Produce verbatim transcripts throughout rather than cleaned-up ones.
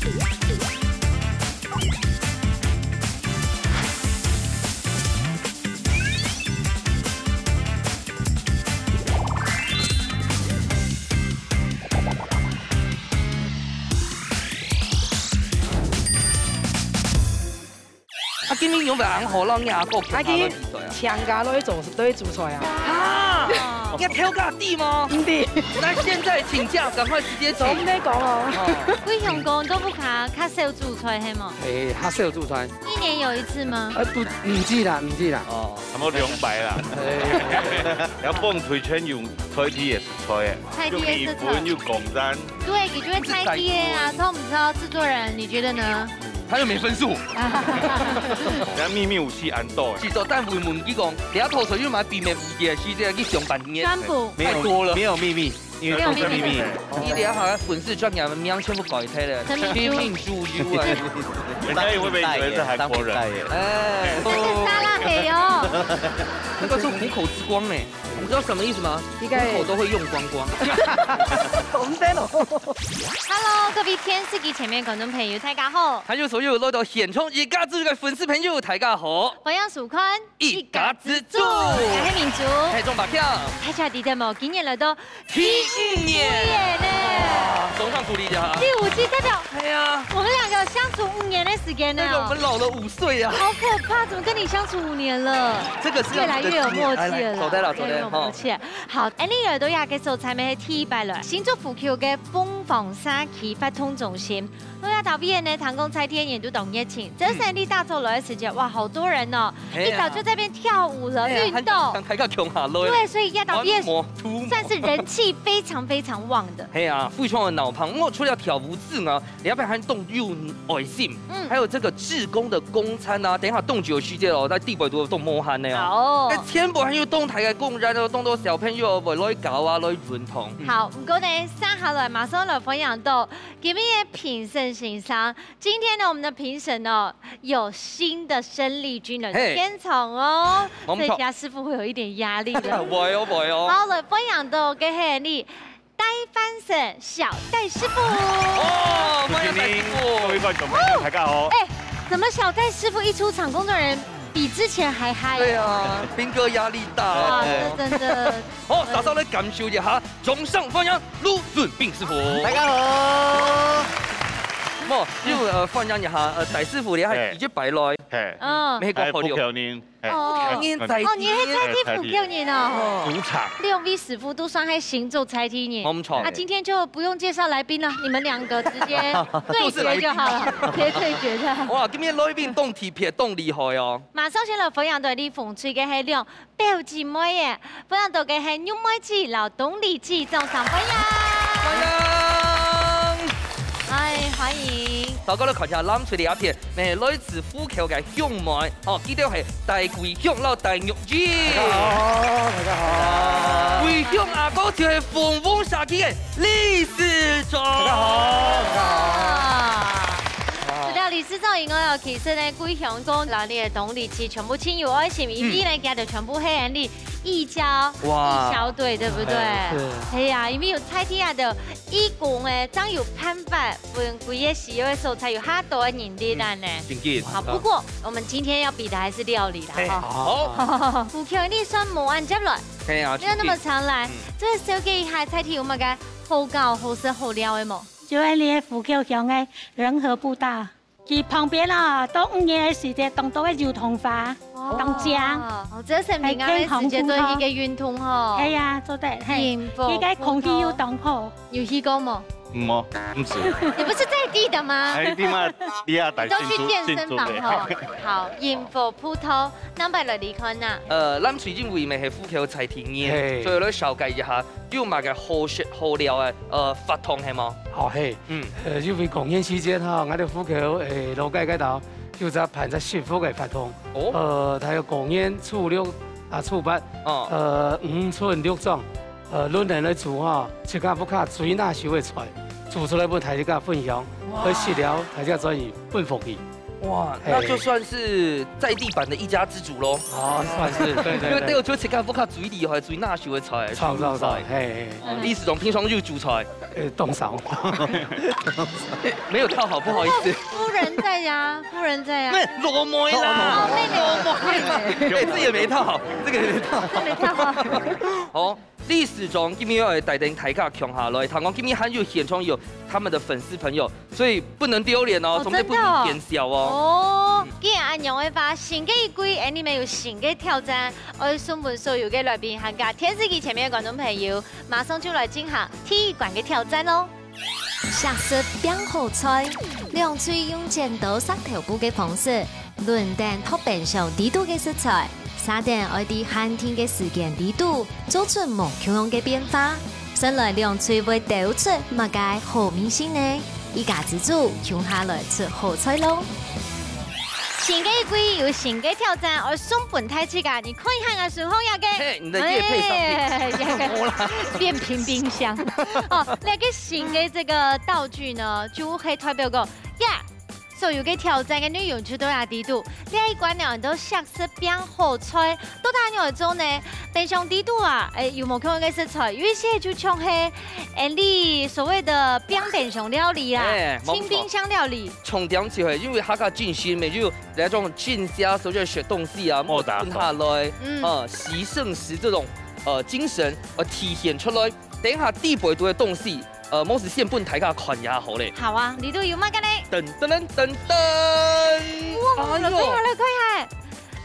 啊，今日有無恁好咯，你阿哥啊，今日請假落去做，落去煮菜啊。啊，你頭家知無？毋知。那現在請假，趕快直接請。做毋得講哦。哦。貴雄哥都屋下較少煮菜係無？誒，較少煮菜。一年有一次嗎？呃，毋，毋止啦，毋止啦。哦。差不多兩擺啦。誒。然後放腿圈有菜地也是菜誒，菜地也是菜。有米粉，有公山。對，佢就會菜地誒啊，所以我們知道製作人，你覺得呢？ 他又沒分數。人家祕密武器恁多。製作單位問佢講，你要偷手又買秘密武器，係這個去上班經驗。宣布。沒有，太多了。沒有秘密，因為都是秘密。沒有秘密。你等下好像粉絲專頁名全部改忒了，陳明珠啊。人家也會不會以為是韓國人？哎，這個沙拉黑哦。那個是虎口之光呢，你知道什麼意思嗎？應該虎口都會用光光。懂得了。Hello，各位電視機前面觀眾朋友，大家好。還有所有來到現場一家子个粉絲朋友，大家好。歡迎收看一家之煮。我係明珠。係鍾百強。大家知道無？今年來到第五年。第五年呢。哇，掌聲鼓勵一下。第五季代表哎呀。我們兩個相處五年的時間呢。那個我們老了五歲啊。好可怕，怎麼跟你相處五年了？這個是要越來越有默契了啦，來，來，走開了，走開了，越來越有默契。好，恁樣，都也結束，下面係第一擺了。新竹湖口个鳳凰社區活動中心， 到這搭位呢，聽講在地人都當熱情，真係你打早來个時節，哇，好多人哦，係啊。一早就在那邊跳舞了，哎呀，運動。還，還，還共下來。對，所以這搭位算是人氣非常非常旺的。係啊，非常个鬧熱。毋過除了跳舞之外，這片還當有愛心，嗯。還有這個志工的供餐啊，等一下當晝時節哦，在地位都當無閒个哦。好哦。該全部還有當大个工人哦，當多小朋友會來搞啊，來運動。嗯。好，毋過呢，接下來馬上來分享到 今日个評審先生，今天呢，我們的評審呢，有新的生力軍來嘿。現場哦，沒錯。所以其他師傅會有一點壓力的。會哦，會哦。好，來，歡迎到个係你，戴範生小戴師傅。哦，歡迎戴師傅。各位觀眾朋友，大家好。哎，怎麼小戴師傅一出場，工作人員比之前還嗨？對啊，斌哥壓力大哦。哇，這真的。好，稍稍來感受一下， 掌聲歡迎盧俊斌師傅。大家好。無，就，呃，歡迎一下，呃，戴師傅，你還直接擺來。嘿。嗯。美國好料。哎，福建人，嘿。哦。福建人在地。哦，你係在地福建人哦。哦。主場。兩位師傅都算係新竹在地人。沒錯。啊，今天就不用介紹來賓了，你們兩個直接對決就好了，直接對決就好。哇，今日來賓當特別，當厲害哦。馬上先來分享到你紅隊个係兩 表姊妹耶，分享到个係玉妹姊摎東麗姊，掌聲歡迎！歡迎！哎，歡迎！大家來看一下藍隊這片，係來自湖口个兄妹，哦，佢兜係戴貴雄摎戴玉姊。大家好，大家好。貴雄阿哥就係鳳凰社區个理事長。大家好，大家好。哇。除了理事長以外哦，其實呢，貴雄哥摎你个東麗姊全部盡有愛心，因為呢，嗯。佢兜全部係恁樣 義交，哇。義消隊，對不對？哎，是。哎呀，因為有在地啊个義工誒，正有辦法分歸个需要个所在有較多个人力呢。嗯，真緊。好，不過我們今天要比的還是料理啦，嘿，哈。好。福建你算無恁接來，嘿啊，沒有那麼常來，真緊。嗯。這個小姐一下在地有麼个好搞、好食、好料的無？就係你个福建鄉个仁和步道。 佢旁邊啊，到五月个時節，當多个油桐花，哦。當靚。哦，這係平安个時節做一個運動吼。係啊，做得，係。幸福佢个空氣又當好。有去過無？無，毋係。你不是在地的嗎？哎，你嘛，你也帶你都去健身房吼。新竹，新竹的。好，幸福葡萄，南北來離開哪？呃，藍隊因為乜係福建在地人，嘿。所以來紹介一下 有麼个好食好料个，呃，活動係無？好，嘿。嗯。呃，因為過年時節吼，𠊎兜福建，誒，老街該頭有隻辦隻食福个活動。哦。呃，佢有過年初六啊、初八，哦。呃，五春六粽，呃，輪流來煮吼，自家屋下最拿手个菜，煮出來分大自家分享，哇。愛食了，大自家轉去分福氣。哇，嘿。那就算是在地版的一家之煮咯。哦，算是，对，对，因为对。对我就自家屋下最厉害、最拿手的菜，创造菜，煮菜。嘿，嘿。哦，李市长平常有煮菜？呃，动手。没有套好，不好意思。夫人在呀，夫人在呀。那老妹啦，哦，妹妹。老妹啦。哎，这也没套好，这个也没套好。这没套好。好，李市长今日要来带领大家共下来，听讲今日还有现场有他们的粉丝朋友，所以不能丢脸哦，哦，从这不能见笑哦。真的哦。哦，既然恁樣的话，新个一季，哎，你们有新个挑战，我送分所有个来宾，还有电视机前面的观众朋友，马上就来进行第一关个挑战哦。 惜食拼好菜，兩隊用剪刀石頭布个方式，輪等擇冰箱裡肚个食材，續等愛在限定个時間裡肚做出無共樣个變化。先來兩隊會鬥出麼个好味緒呢？一家之煮，共下來出好菜咯！ 新个一季有新个挑戰，愛送分大自家，你看一下𠊎手項這个。嘿，你的業配商品。哎，這个變頻冰箱。哦，這个新个這个道具呢，就係代表講，呀，所有个挑戰个內容就在這裡肚。這一關呢，安到惜食拼好菜，到底仰般做呢？冰箱裡肚啊，哎，有無共樣个食材？有一些就像係，哎，你所謂的冰冰箱料理啊，哎，清冰箱料理。 重點就係因為客家精神嘛，就有那種進家所謂的學東西啊，莫打手。蹲下來，嗯。呃，惜剩食這種，呃，精神，呃，體現出來。等一下底背肚个東西，呃，莫係先分大家看一下好咧。好啊，裡肚有麼个呢？噔噔噔噔噔。哇，哎喲。來看一下，來看一下。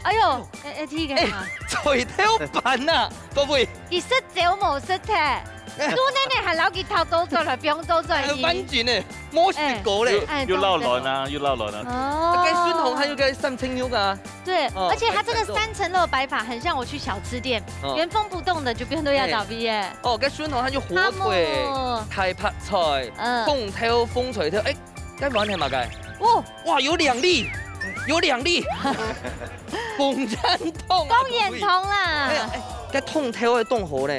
哎喲，哎，哎，第一个哎，嘛。菜頭粄啊，各位。佢食朝無食忒。 做奶奶還摎佢偷倒轉來，放倒轉哎，去。完全呢，無食過咧。哎，又，又落卵啊，又落卵啊。哦。該筍紅還有該三層肉啊。對，哦，而且它這個三層肉擺法很像我去小吃店，哦。原封不動的就放到這位耶。哦，該筍紅還有火腿、哈姆。大白菜、嗯。紅豆、紅菜頭，哎，該碗係麼个？哦。哇，有兩粒，有兩粒。紅眼通啊，講眼通啦。哎，哎，該通頭个當好呢。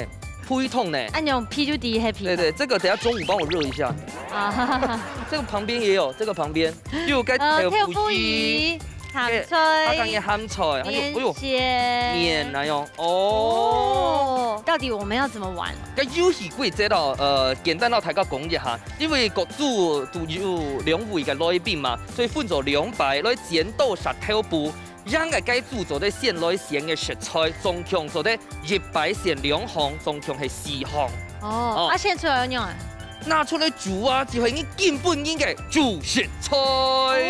配湯呢。恁樣配就知係配湯。對，對，這個等下中午幫我熱一下。啊。這個旁邊也有，這個旁邊又有該，呃，還有豆腐乳、鹹菜、哎，啊，剛才鹹菜，還有，哎喲，麵線。麵來哦。哦。哦，到底我們要怎麼玩？該遊戲規則哦，呃，簡單摎大家講一下，因為各組都有兩位个來賓嘛，所以分做兩排來剪刀石頭布。 贏个該組做得先來選个食材，總共做得一擺選兩項，總共係四項。哦，哦。啊，選出來仰般啊？拿出來煮啊，就係你今晡日个主食材。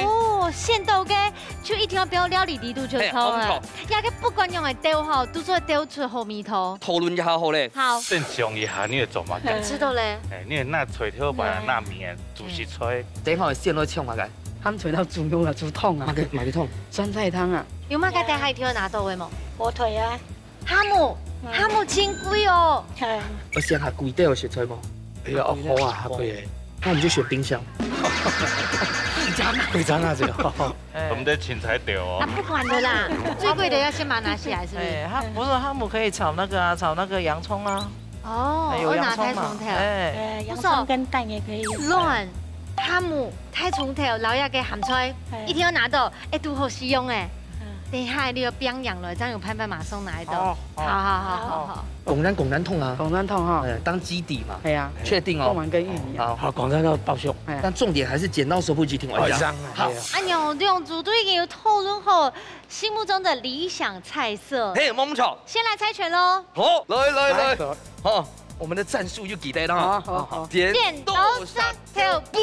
哦，選到个就一定愛放料理裡肚就著啊。嘿，紅頭。這个不管仰般鬥吼，都做得鬥出好味道。討論一下好咧。好。先想一下，你會做麼个？知道咧。哎，你會拿菜頭擺啊，嗯。拿麵，主食材。等一下，先來唱麼个？ 鹹菜摎豬肉啊，豬湯啊。麼个，麼个湯？酸菜湯啊。有麼个等下一定愛拿到个無？火腿啊。哈姆，嗯。哈姆真貴哦。哎。愛選較貴兜个食材無？哎呀，哦，好啊，較貴个。那我們就選冰箱。貴張啊。貴張啊，這個。哎。我們的芹菜丟哦。啊，不管的啦，最貴的要先把它拿起來，是不是？哎，哈，不是，哈姆可以炒那個啊，炒那個洋蔥啊。哦，還有洋蔥嘛，我拿菜從頭。哎。哎，洋蔥跟蛋也可以。不錯。卵、哈姆、 大蔥頭摎這个鹹菜，嘿。一定愛拿到，會堵好使用誒。嗯。等一下你愛放樣來，正有辦法馬上拿到。哦，哦。好，好，好，好，好。講咱，講咱湯啊。講咱湯哈。哎，當基底嘛。係啊。確定哦。講完跟玉米啊。好。好，講咱个包袱。哎。但重點還是剪刀石頭布一定愛贏。哦，一樣啊，好。係啊。哎喲，兩組都已經有討論好心目中的理想菜色。嘿，無錯。先來猜拳咯。好，來，來，來。來。好。 我們的戰術又記得了哈。好，好，好。剪刀石頭布。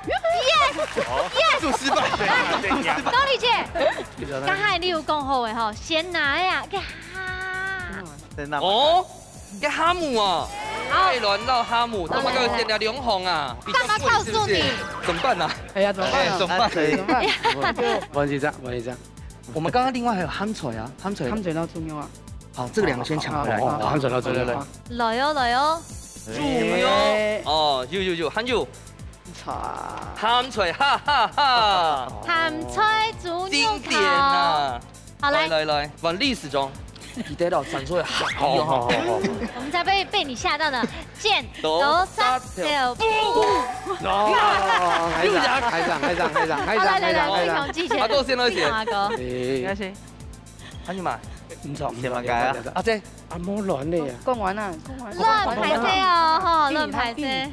Yes！Yes！就失敗了，就失敗。高麗姐，剛才你有講好的吼，先拿呀，該哈。先拿。哦，該哈姆啊，好。愛卵摎哈姆，怎麼給我剪了兩項啊？幹嘛告訴你？怎麼辦啊？哎呀，怎麼辦啊？哎，怎麼辦？怎麼辦？無要緊，無要緊。 我們剛剛另外還有鹹菜啊，鹹菜。鹹菜摎豬肉啊。好，這個兩個先搶回來。哦，哦，哦，鹹菜摎豬肉。來，來，來。來哦，來哦。豬肉。哎。哦，有，有，有，還有。鹹菜。鹹菜，哈哈哈。鹹菜豬肉湯。經典啊。好，來。來，來，來，換李市長。記得了，站出來，哈，好，好，好，好。我們才被，被你嚇到的。剪刀石头布。哦，海上，海上，海上，海上，好，來，來，來，海上，海上。志雄，志雄。阿哥先來先。志雄阿哥。哎。哎呀媽，毋錯，先來个啊。阿姐。啊，莫亂咧啊。講完啊，講完。亂歹勢哦，吼，亂歹勢。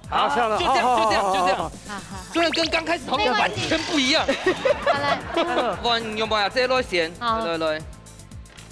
好，算了，就這樣，好，好，就這樣，好，就這樣。好，好，好。雖然跟剛開始同樣完全不一樣。沒關係。好，來。換用吧，這來先。好。來，來。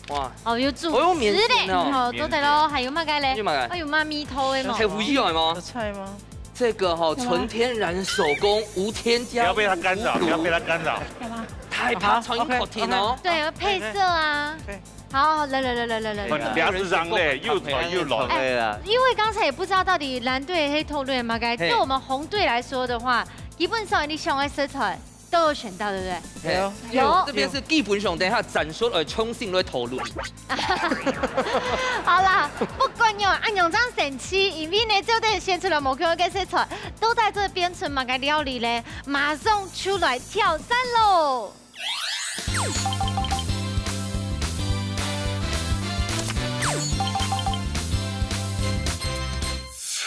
哇。哦，有主食咧，哦，有面線哦。哦，對了，還有麼个咧？有麼个？還有媽咪頭的嘛。豆腐以外嗎？有菜嗎？這個哈，有啊。純天然手工，無添加，不要被它干擾，無污。不要被它干擾。有嗎？太怕穿一口天哦。啊，OK，OK。對，配色啊。對。好，來，來，來。哦，你不要是這樣嘞，又軟又軟。哎，因為剛才也不知道到底藍隊還是紅隊嘛，該，嘿。對我們紅隊來說的話，基本上你想愛食出來， 都有選到，對不對？嘿，有。這邊是基本上，等一下展出來重新來討論。好啦，不管用恁樣神奇，因為呢，就等選出來無可能个食材，都在這邊出麼个料理咧，馬上出來挑戰咯。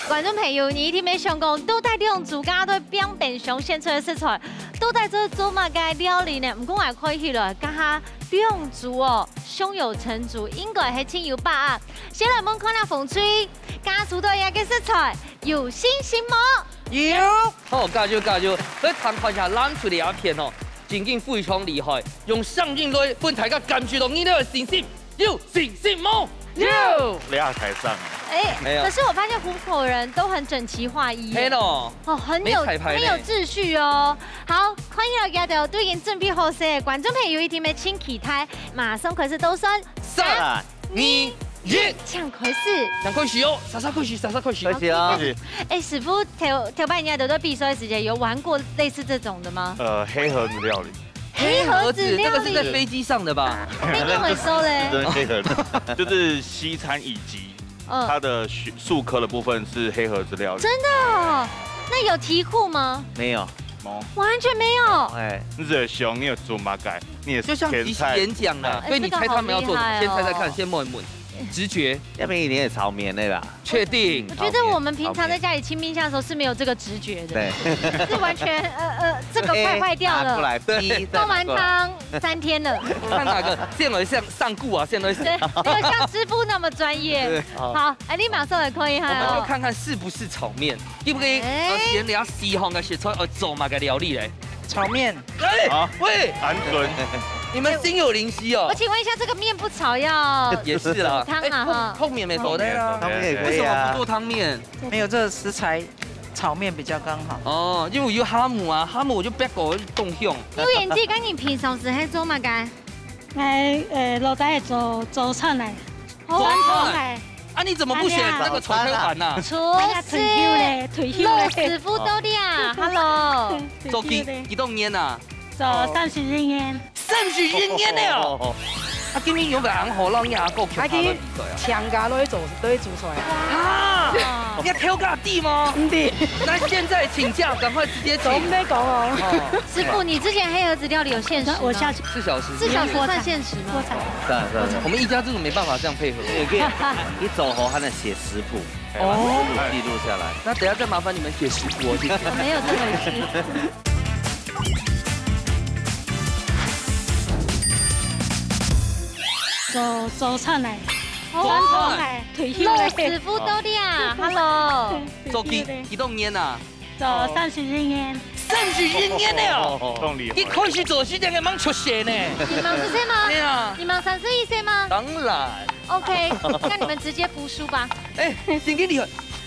觀眾朋友，你一定會想講，到底兩組該對冰冰上選出个食材，到底做做麼个料理呢？毋過𠊎看起來，該下兩組哦，胸有成竹，應該係盡有把握。先來問看下紅隊，家屬對這个食材有信心無？有。好，加油加油！來，參觀一下藍隊這片哦，真經非常厲害，用聲音來分大家感受到你个信心。 有信心無？有。你還台上。哎，哎呀。可是我發現湖口人都很整齊劃一耶。係咯。哦，很有，沒彩排呢。很有秩序哦。好，看起來大家都已經準備好勢，觀眾朋友一定會盡期待，馬上開始倒算。三、三、二、一。請開始。請開始哦，煞煞開始，煞煞開始。開始啊。開始。哎，師傅，頭，頭擺你在比賽的時間有玩過類似這種的嗎？呃，黑盒子料理。 黑盒子料理。黑盒子，那個是在飛機上的吧？那你怎麼收嘞？真的黑盒子，就是西餐乙級，嗯。它的學，術科的部分是黑盒子料理。真的哦？那有題庫嗎？沒有。無。完全沒有。哎。你只有想你有做麼个，你也是就像即席演講啦，天才。哎，所以你猜他們要做什麼，這個好厲害哦。先猜猜看，先問一問，直覺。要不然一定是炒麵的啦。 確定。我覺得我們平常在家裡清冰箱的時候是沒有這個直覺的，對。是完全，呃，呃，這個壞壞掉了，哎，拿過來，第一，再拿過來。煲完湯三天了。看哪個，先來像上顧啊，先來對，沒有像師傅那麼專業。對。好，哎，你馬上來看一下哦。我們就看看是不是炒麵，可不可以，哎。呃，先聊四項个食材，呃，做麼个料理嘞？ 炒麵。哎，啊，喂，鹌鹑。你們心有靈犀哦。我請問一下，這個麵不炒要也是啦。煮湯啊，哎，哈。泡，泡麵沒熟的啊。泡麵也可以啊。為什麼不做湯麵？沒有，這個食材炒麵比較剛好。哦，因為有蝦母啊，蝦母我就不要搞，會當香。有演技，該你平常時係做麼个？哎，呃，老弟做早餐來。 哦。早餐。啊，你怎麼不選那個炒菜碗呢？廚師。哎呀，退休咧，退休咧。老師傅到了啊，hello。退休咧。做幾，幾多年啊？做三十一年。三十一年了哦。啊，今年有沒有好讓你阿哥看他的比賽啊？啊，佢請假都會做，都會煮出來。啊，你要挑假地嗎？嗯，對。那現在請假，趕快直接請。總沒講哦。哦。師傅，你之前黑盒子料理有現實嗎？我下去。四小時。四小時算現實嗎？我才，我才。算了算了，我們一家之主沒辦法這樣配合。你可以，你做好，還能寫食譜，哦。把它記錄下來。那等一下再麻煩你們寫食譜哦，謝謝。沒有這回事。做，做早餐來。哦。早餐來，退休咧。老師傅到了啊，hello。做幾，幾多年啊？ 做三十一年。三十一年了哦。當厲害。你開始做時間還吂出世呢。你吂出世嗎？對啊。你吂三十一歲嗎？當然。OK，那你們直接服輸吧。哎，真个厲害。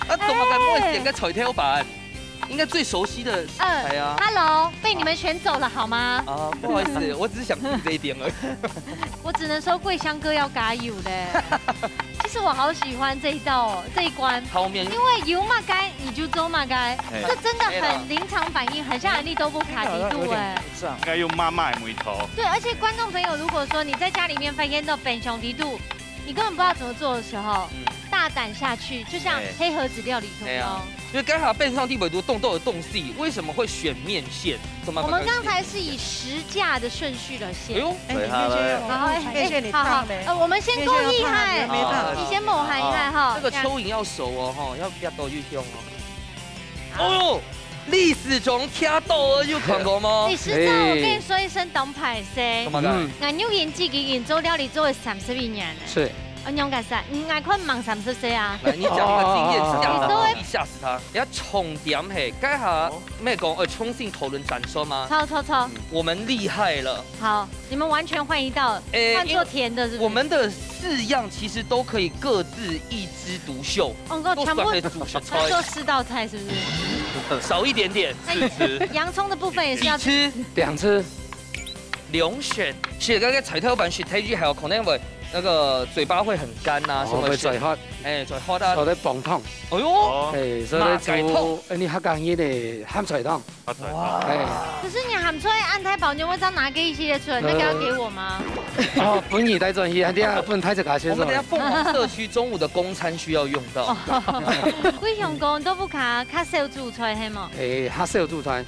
啊，怎麼敢不會選个菜頭粄？應該最熟悉的食材啊。嗯，hello，被你們選走了好嗎？啊，不好意思，我只是想聽這一點而已。我只能說桂香哥要加油嘞。 其實我好喜歡這一道哦，這一關。好面。因為有麼个你就做麼个，哎。這真的很臨場反應，很像恁呢都無卡底肚哎。有點不像。應該用媽媽的味道。對，而且觀眾朋友，如果說你在家裡面發現到冰箱底肚，你根本不知道怎麼做的時候，嗯。大大膽下去，就像黑盒子料理同樣。哎呀，因為剛好冰箱底背肚凍凍个東西，為什麼會選麵線？怎麼我們剛才是以實價的順序來選。哎呦，哎，你面線有，好，哎，面線你哎，好好燙，嘞，呃，我们先勾一下，面線要燙，哎，沒燙。你先抹下一下哈。這個蚯蚓要熟哦，哈，要不要多一點哦？哦喲，歷史中聽到的有看過嗎？李師長，我跟你說一聲，當歹勢怎。麼的？嗯，俺幼稚園已經做料理做了三十一年了。是，哦，你用幹啥？你愛看忙三十歲啊？來，你講一個經驗，嚇死你稍微他，嚇死他！你要重點嘿，該下沒講，呃，重新討論戰術嗎？錯錯錯，我們厲害了。好，你們完全換一道，哎換做甜的是不是？我們的四樣其實都可以各自一枝獨秀，哦，我全部都算係主食做菜，四道菜是不是？少一點點。那洋蔥的部分也是要一吃兩次，兩選，其實該個菜頭飯食忒以後，可能會那個嘴巴會很乾啊，什我麼會嘴渴，哎，嘴渴啊。所以咧放湯，哎呦，哎，所以咧馬改湯煮，哎，你客家人的鹹菜湯，啊，對。哎，可是你鹹菜恁大包，你會再拿給一些出來，那個要給我嗎？哦，分你帶轉去，啊，你啊，分大自家先做我們等一。下鳳凰社區中午的公餐需要用到。貴雄公都不卡，較少煮菜係無？哎，較少煮菜，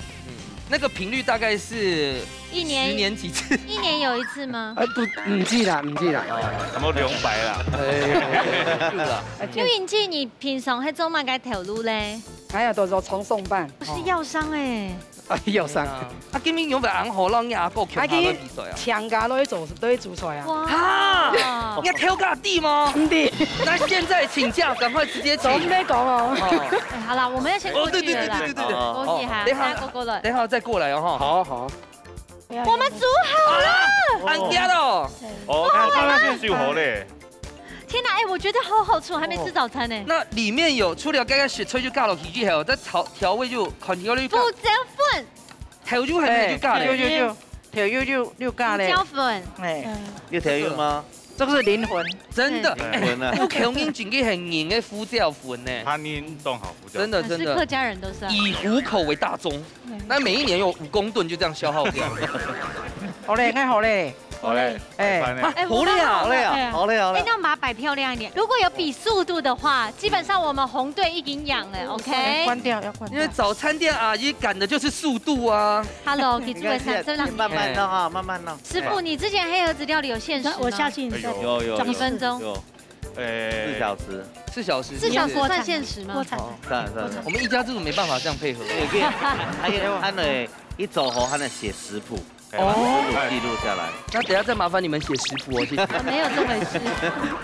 那個頻率大概是一年十年幾次？一年有一次嗎？哎，不，毋知啦，毋知啦。有沒有兩百啦？哎，有啦。因為你你平常係做麼个頭路咧？哎呀，都是從上班。我是藥商哎，哎，藥商。啊，今年有沒有紅火讓你阿哥去他的比賽啊？強家都會做，都會煮菜啊。哇哈，你要挑个地嗎？唔對，那現在請假，趕快直接請。總毋得講哦。哦，哎，好啦，我們要先過哦，對對去了啦。對對對對對，恭喜哈，哦等一下大家過過來。等一下再過來哦哈。好好，我們煮好了。啊，恁樣哦。哦，那那那先收好咧。天哪，哎，我覺得好好吃，我還沒吃早餐呢。那裡面有除了剛剛雪菜就加落去之後，再調調味就看調味就加，胡椒粉、調味還沒有就加有咧。有有，調有有有加咧胡椒，粉，哎，有調有嗎？這個是靈魂。真的，對哎，靈魂啊不可能緊緊很黏的胡椒粉呢。他黏當好胡椒。真的真的，是客家人都是啊。以糊口為大宗，那每一年有五公噸就這樣消耗掉。好咧，恁好咧。好嘞，哎拜拜呢。啊，好咧啊，好嘞啊，好嘞，好嘞哎，。那我們把它擺漂亮一點。如果有比速度的話，基本上我們紅隊已經贏了，OK？關掉要關掉因為。早餐店阿姨趕的就是速度啊。 Hello，記住个三十六慢慢弄哈，慢慢弄。師傅，你之前黑盒子料理有限時嗎？我下去你再哎呦有有讲几分钟？有，哎，四小时，四小时算限时吗？锅铲算了算了。我们一家之主没办法这样配合。還有，還有，一走後還得寫食譜，哎哦把食譜記錄下來。那等一下再麻烦你们写食谱哦，谢谢。啊，没有这回事。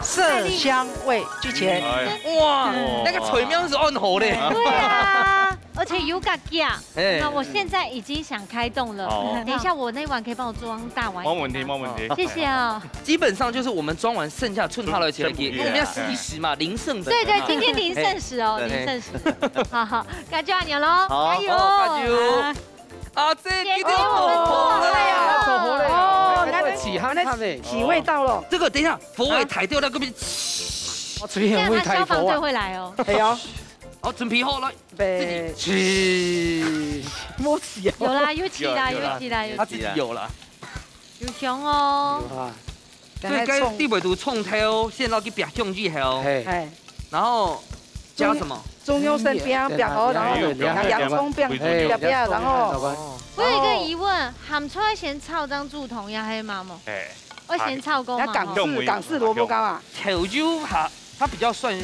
色香味俱全。哎，哇哦，那个水面是按好嘞。对啊，而且有个价。哎那我现在已经想开动了，好等一下我那一碗可以帮我装大碗一点吗。沒問題，沒問題。谢谢啊。基本上就是我们装完剩下剩下的钱给，剩不因为我们要惜食嘛，零剩食嘛。对对，今天零剩食哦，对零剩食。好好，感谢阿牛喽，好加油！好，加油啊啊，这一定要哦好了。做好了，哦那个起汗汗呢，起味道了。这个等一下，佛尾抬掉那个边。我吹很会这样他消防队抬头啊。会来哦。哎呀，好，准备好了，被起，摸死啊！有啦，有起啦，有啦有起啦，有起，他自己有了。有熊哦。啊，所以该地位都冲头，先落去煸香之后，嘿，哎，然后加什么？中央先煸煸好，然後洋蔥煸煸煸，然後哦，我有一个疑问，鹹菜先炒正煮湯也係嘛無？哎，愛先炒過嘛？那港吼式港式蘿蔔糕啊，炒就它它比较算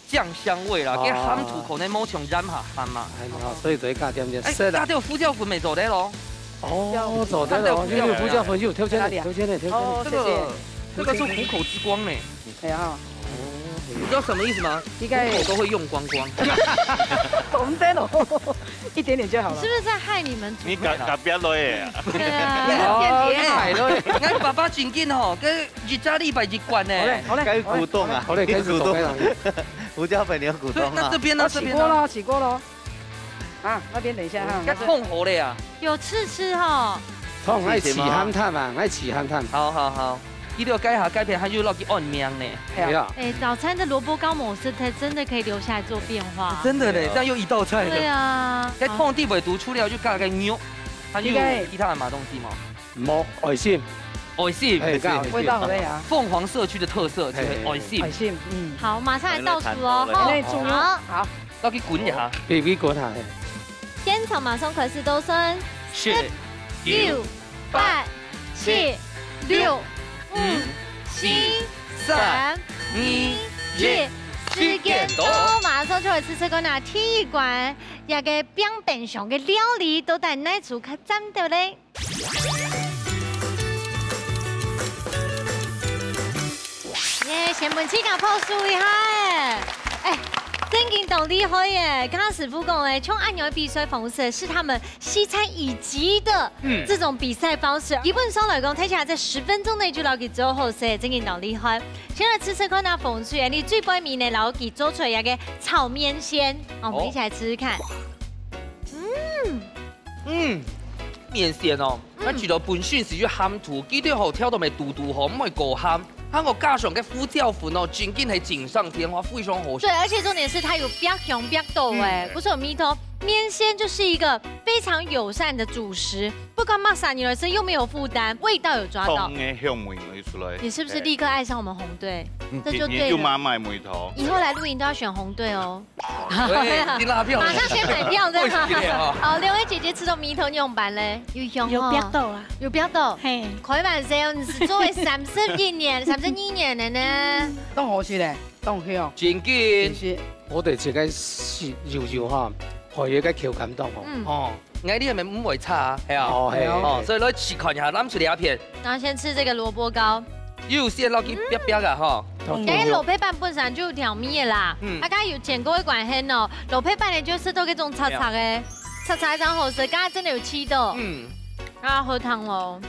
酱香味啦，哦跟鹹土口那毛像染下鹹嘛。哎，好，所以就加點點哎，色啦加。掉胡椒粉没做得咯。哦，做得了，因為胡椒粉有條件的，條件的，條件的。哦，这謝謝个。这个是虎口之光呢，哎呀，你知道什么意思吗？應該虎口都会用光光。懂得了，一點點就好了是。不是在害你們煮？你隔隔壁來的啊？對啊，哦，你買了。哎，爸爸真紧吼，跟一家禮拜一罐呢。好嘞，好嘞，該股東啊，好嘞，開始走開了。胡椒粉你有股東啊所以那这。边呢？我这边呢？起鍋了，起鍋了。啊，那邊等一下哈。該燙好了呀。有試吃吼。燙，愛試鹹淡啊，愛試鹹淡。好好好，一六該下該片還有落去按名呢。哎呀，呀，哎，早餐的蘿蔔糕模式，它真的可以留下來做變化。真的呢，这样又一道菜了。對啊，該燙地位都除了就加个肉，它又有其他的嘛東西吗？無愛心。愛心，哎，味道好嘞啊。凤凰社區的特色就是愛心。愛心，嗯。好，馬上來倒數哦，吼。那重要。好。好。要去滾一下。可以，可以滾下。現場馬上開始倒算。十、九、八、七、六、五、四、三、二、一。時間到，馬上就來試試看啊！第一關，這個冰冰箱个料理到底哪組較讚到咧？ 耶，先分自家拍手一下哎！哎，真經當厲害耶！剛剛師傅講哎，像恁樣个比賽方式是他們西餐乙級的這種比賽方式。基本上來講，大家在十分鐘內就摎佢做好勢，真經當厲害。先來試試看啊，紅隊，你最背尾呢，摎佢做出來一個炒麵線，哦，我們一起來吃吃看。嗯，嗯，麵線哦。 嗯。該除了本身係有鹹度，記得吼，調到乜堵堵吼，毋會過鹹。還有加上个胡椒粉哦，真經係錦上添花，非常好食。對，而且重點是它有煏香煏到哎，嗯。不是有味道。麵線就是一個非常友善的主食，不管麼儕人來食又沒有負擔，味道有抓到。湯个香味會出來。你是不是立刻愛上我們紅隊？哎。這就對了。嗯，你，你就媽媽的味道。以後來露營都要選紅隊哦。 對，你拉票。馬上先買票，對吧？會死的哦。哦，兩位姐姐食到麵頭仰般咧？有香哦。有煏到啊。有煏到？嘿。開玩笑，你係做了三十一年、三十二年了呢。當好食咧，當香。真經。謝謝。我對這個係油油哈，還有一個口感當好。嗯。哦，𠊎這邊毋會差，係啊。哦，嘿。哦，所以來試看一下，咱食這片。然後先吃這個蘿蔔糕。有先落去煏煏啊，吼。嗯。哎，蘿蔔粄本身就有調味的啦。嗯。啊，剛剛有剪過的關係哦，蘿蔔粄呢就食到這種脆脆的，脆脆正好食，剛剛真的有吃到。嗯。啊，好湯哦。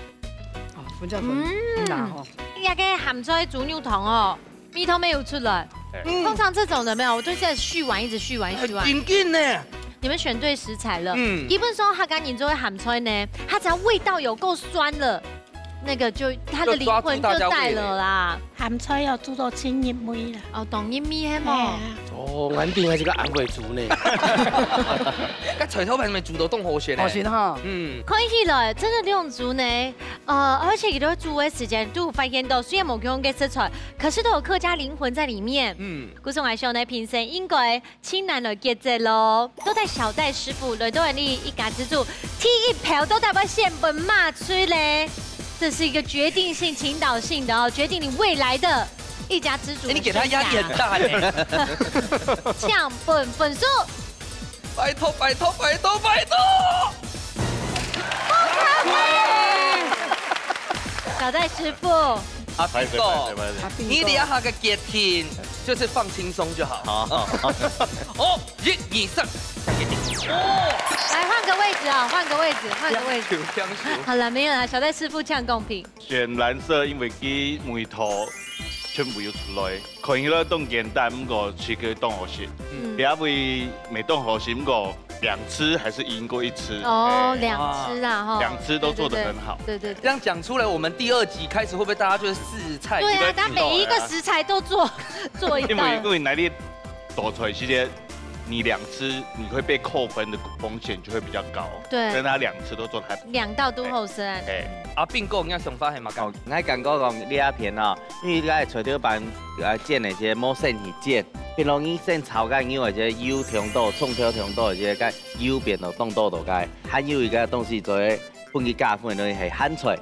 啊，粉椒粉，嗯。嗯啊吼。那個鹹菜豬肉湯哦，味道沒有出來。嗯。通常這種的沒有，我都是在續碗，一直續碗，續碗。很緊呢。你們選對食材了。嗯。基本上客家人做个鹹菜呢，它只要味道有夠酸了，那個就，它的靈魂就在了啦。就抓住大家味蕾。鹹菜要煮到盡入味啦。哦，當入味係無？哎呀。哦，𠊎定係這個安徽煮呢。該菜頭粄乜煮到當好食呢。好食哈。嗯。看起來真的兩組呢，呃，而且佢兜煮个時間都有發現到，雖然無共樣个食材，可是都有客家靈魂在裡面。嗯。故所𠊎想呢，評審應該盡難來抉擇咯。都帶小戴師傅來到你一家之煮，第一票到底愛先分麼人咧？這是一個決定性、傾倒性的哦，決定你未來的一家之煮的生涯。哎，你給他壓力很大呢。請分分數。拜託，拜託，拜託，拜託！小戴師傅。啊，歹勢，歹勢，歹勢。你這下个決定就是放輕鬆就好。好，好，好。哦，一、二、三，哦。來，換個位置啊，換個位置，換個位置。好了，沒有了，小戴師傅這樣公平。 選藍色，因為佢味道全部有出來，看起來當簡單，毋過其實當好食。嗯。這位乜當好食，毋過兩次還是贏過一次。哦，哎。兩次啊，吼。兩次都做得很好。對，對，對。對，對，對。這樣講出來，我們第二集開始會不會大家就是試菜？對啊，他每一個食材都做，做一道。因為，因為哪裡多出來，其實你兩次你會被扣分的風險就會比較高。對。但他兩次都做得還不錯。兩道都好食啊。哎。阿斌哥，你个想法係麼个？哦，𠊎感覺講這片哦， 因為該个菜頭粄，呃，煎个時無先去煎，變到你先炒該牛个時油忒多，蔥頭忒多个時該油變到當多到該，還有一個東西做得分佢加分个東西係鹹菜，